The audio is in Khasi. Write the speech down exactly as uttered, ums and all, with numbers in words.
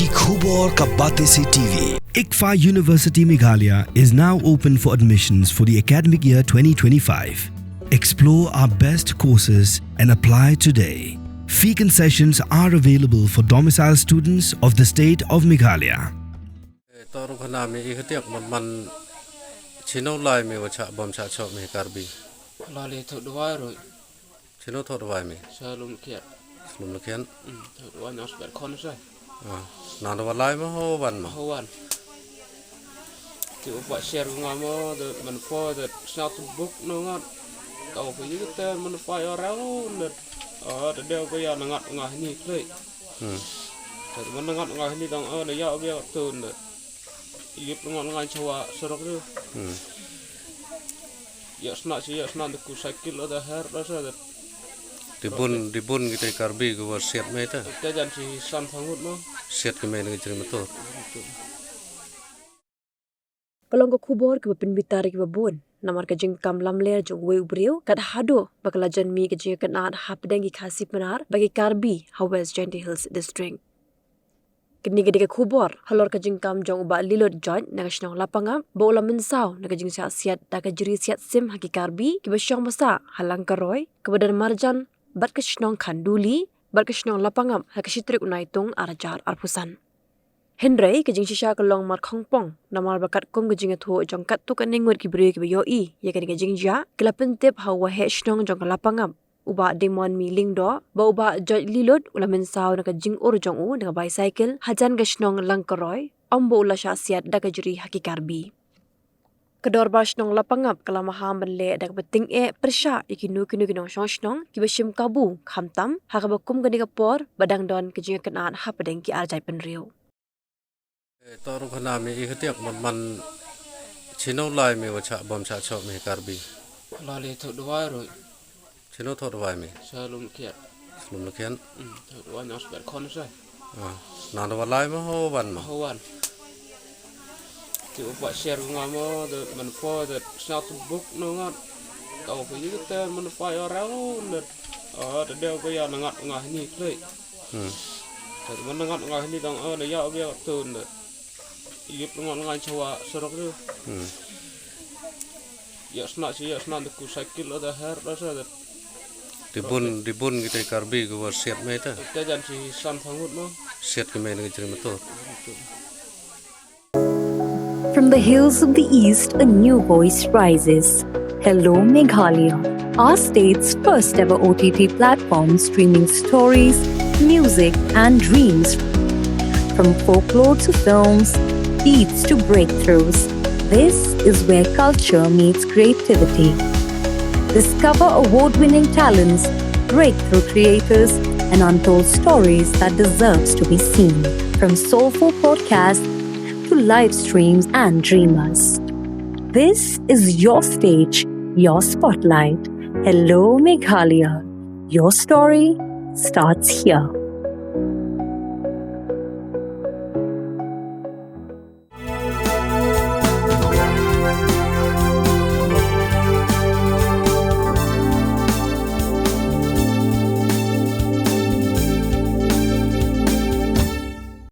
Khubor ka Batesi T V. ICFAI University Meghalaya is now open for admissions for the academic year twenty twenty-five. Explore our best courses and apply today. Fee concessions are available for domicile students of the state of Meghalaya. Eh, to ruh khana me i khatiak man man chino lai me wa cha bom cha chok me Karbi. Lali thot dawai ruh. Chino thot dawai me? Sa lum kiat. Lum kiat. Hmm, thot dawai nyos ber kon sa. Ah, na dawai lai ma ho wan ma? Ho wan. Ti u pa share nga mo de man po de sñiaw tu buk no ngat. Kau ko yi te man pa yo rau ne. Ah, te deu ko ya na ngat nga ni klei. Hmm. Te man na ngat nga ni dang, ah, ne ya u bia tu ne. Yut ngat nga chawa sorok tu. Hmm. Ya sna si ya sna de ku cycle da her da sa de. Di bun, di bun kita Karbi ku wa siat me ta. Te jan si san phangut mo. Siat ki me ne ka jri motor. Ka long ka khubor kaba pynbitar kiba bun namar ka jingkam lamler jong uwei u briew kat haduh ba ka la jan mih ka jingkynad hapdeng ki Khasi Pnar bad ki Karbi ha West Jaintia Hills District. Kane ka dei ka khubor halor ka jingkam jong u Bah Lilut George na ka shnong Lapangap ba u la mynsaw na ka jingshah siat da ka jri siat sim ha ki Karbi kiba shong basa ha Langkaroi kaba don marjan bad ka shnong Khanduli bad ka shnong Lapangap ha ka shi tarik u Naitung ar hajar arphew san. Hynrei ka jingshisha ka long markhongpong namar ba katkum ka jingïathuh jong katto katne ngut ki briew kiba ïohi ïa kane ka jingjia ki la pyntip ha u waheh shnong jong ka Lapangap, u Bah Dingmonmi Lyngdoh, ba u Bah George Lilut u la mynsaw na ka jingïoh jong u na ka bicycle hajan ka shnong Langkaroi, ym ba u la shah siat da ka jri ha ki Karbi. Ka dorbar shnong Lapangap ka la maham ban leh da kaba tyngeh pyrshah ïa kino kino ki nongshong shnong kiba shim kabu khamtam ha kaba kum kane ka por ba dang don ka jingïakynad hapdeng ki arjai pynriew. Eh, to ruh khana me i khatiak man man chino lai me wa cha bom cha chok me Karbi. Lali thot dawai ruh. Chino thot dawai me? Sa lum kiat. Lum kiat. Hmm, thot dawai nyos ber kon sa. Ah, na dawai lai ma ho wan ma? Ho wan. Ti u pa share nga mo de man po de sñiaw tu buk no ngat. Kau ko yi te man pa yo rau ne. Ah, te deu ko ya na ngat nga ni klei. Hmm. Te man na ngat nga ni dang, ah, ne ya u bia tu ne. Yut ngat nga chawa sorok tu. Hmm. Ya sna si ya sna de ku cycle da her da sa de. Di bun, di bun kita Karbi ku wa siat me ta. Te jan si san phangut mo. Siat ki me ne ka jri motor. From the hills of the East, a new voice rises. Hello Meghalaya, our state's first ever O T T platform streaming stories, music, and dreams. From folklore to films, beats to breakthroughs, this is where culture meets creativity. Discover award winning talents, breakthrough creators, and untold stories that deserves to be seen. From soulful podcasts to live streams and dreamers. This is your stage, your spotlight. Hello Meghalaya. Your story starts here.